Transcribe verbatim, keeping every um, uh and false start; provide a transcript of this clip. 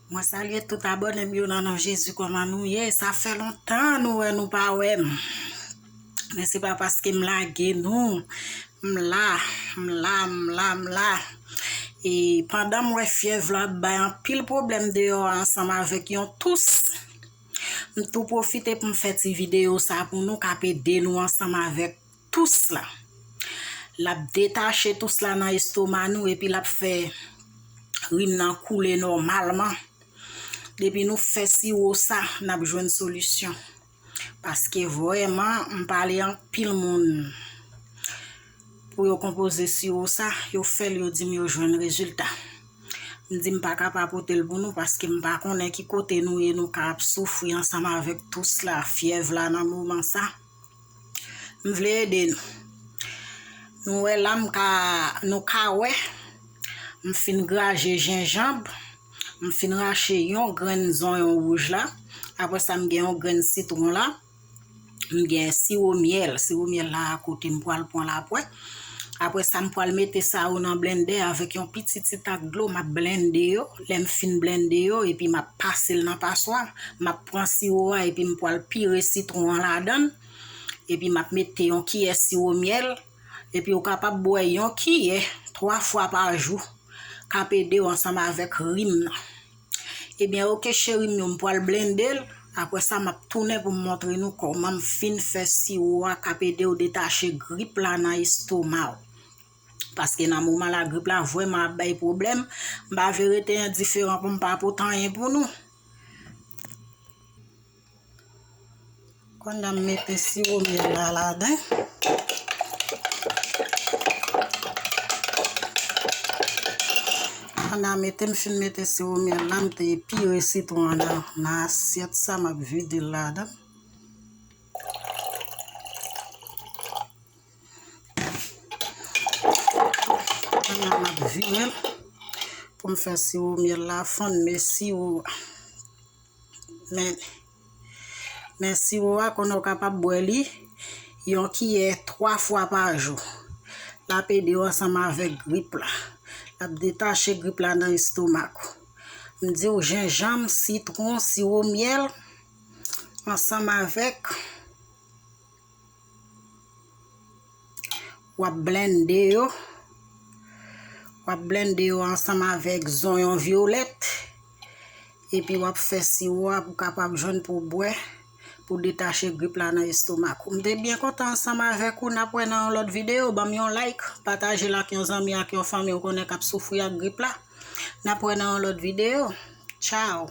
Mwen salye tout abòne m yo nan non Jezi. Kòman nou ye? Sa fè lontan nou wè nou pa wè m. Men se pa paske m lage nou. M la, m la, m la, m la. E pandan m wè fyèv la ap bay anpil pwoblèm deyò a ansanm avèk yon tous, m tou pwofite pou m fè ti videyo sa pou nou k ap ede nou ansanm avèk tous la. L ap detache tous la nan estoma nou epi l ap fè rim nan koule nòmalman. Depi nou fè siwo sa, n ap jwenn solisyon. Paske vrèman, m pale anpil moun pou yo konpoze siwo sa, yo fè l, yo di m yo jwenn rezilta. M di m pa ka pa pote l pou nou paske m pa konnen ki kote nou ye, nou ka ap soufri ansanm avèk tous la, fyèv la nan moman sa. M vle ede nou. Nou wè la, m ka, nou ka wè, m fin graje jenjanm, m fin rache yon grenn zonyon wouj la. Apre sa, m gen yon grenn sitwon la. M gen siwo myèl. Siwo myèl la akote, m pral pran l apre. Apre sa, m pral mete sa yo nan blendè avèk yon piti ti tak dlo. M ap blende yo. Lè m fin blende yo, epi m ap pase l nan paswa. M ap pran siwo a, epi m pral pire sitwon an ladan l. Epi m ap mete yon kiyè siwo myèl. Epi ou kapab bwè yon kiyè twa fwa pa jou. K ap ede w ansanm avèk rim nan. Ebyen, oke, cheri m yo, m pral blende l. Apre sa, m ap tounen pou m montre nou kòman m fin fè siwo a k ap ede w detache grip la nan estoma w. Paske nan moman la, grip la vrèman ap bay pwoblèm. M pa vle rete endiferan pou m pa pote anyen pou nou. Kounye a m mete siwo myèl la ladan. Kounye a mete, m fin mete siwo myèl la, m te pire sitwon an nan, nan asyèt sa, m ap vide l ladan. Kounye a m ap vire l pou m fè siwo myèl la fonn, men siwo a. Men, men siwo a, konnen w kapab bwè li yon kiyè twa fwa pa jou. L ap ede w ansanm avèk grip la. L ap detache grip la nan estomak ou. M di w, jenjanm, sitwon, siwo myèl, ansanm avèk W ap blende yo. W ap blende yo ansanm avèk zonyon vyolèt. Epi w ap fè siwo a pou w kapab jwenn pou w bwè, pou detache grip la nan estomak ou. M te byen kontan ansanm avèk ou. N ap wè nan yon lòt videyo. Ban m yon like, pataje l ak yon zanmi, ak yon fanmi w konnen k ap soufri ak grip la. N ap wè nan yon lòt videyo. Tchao!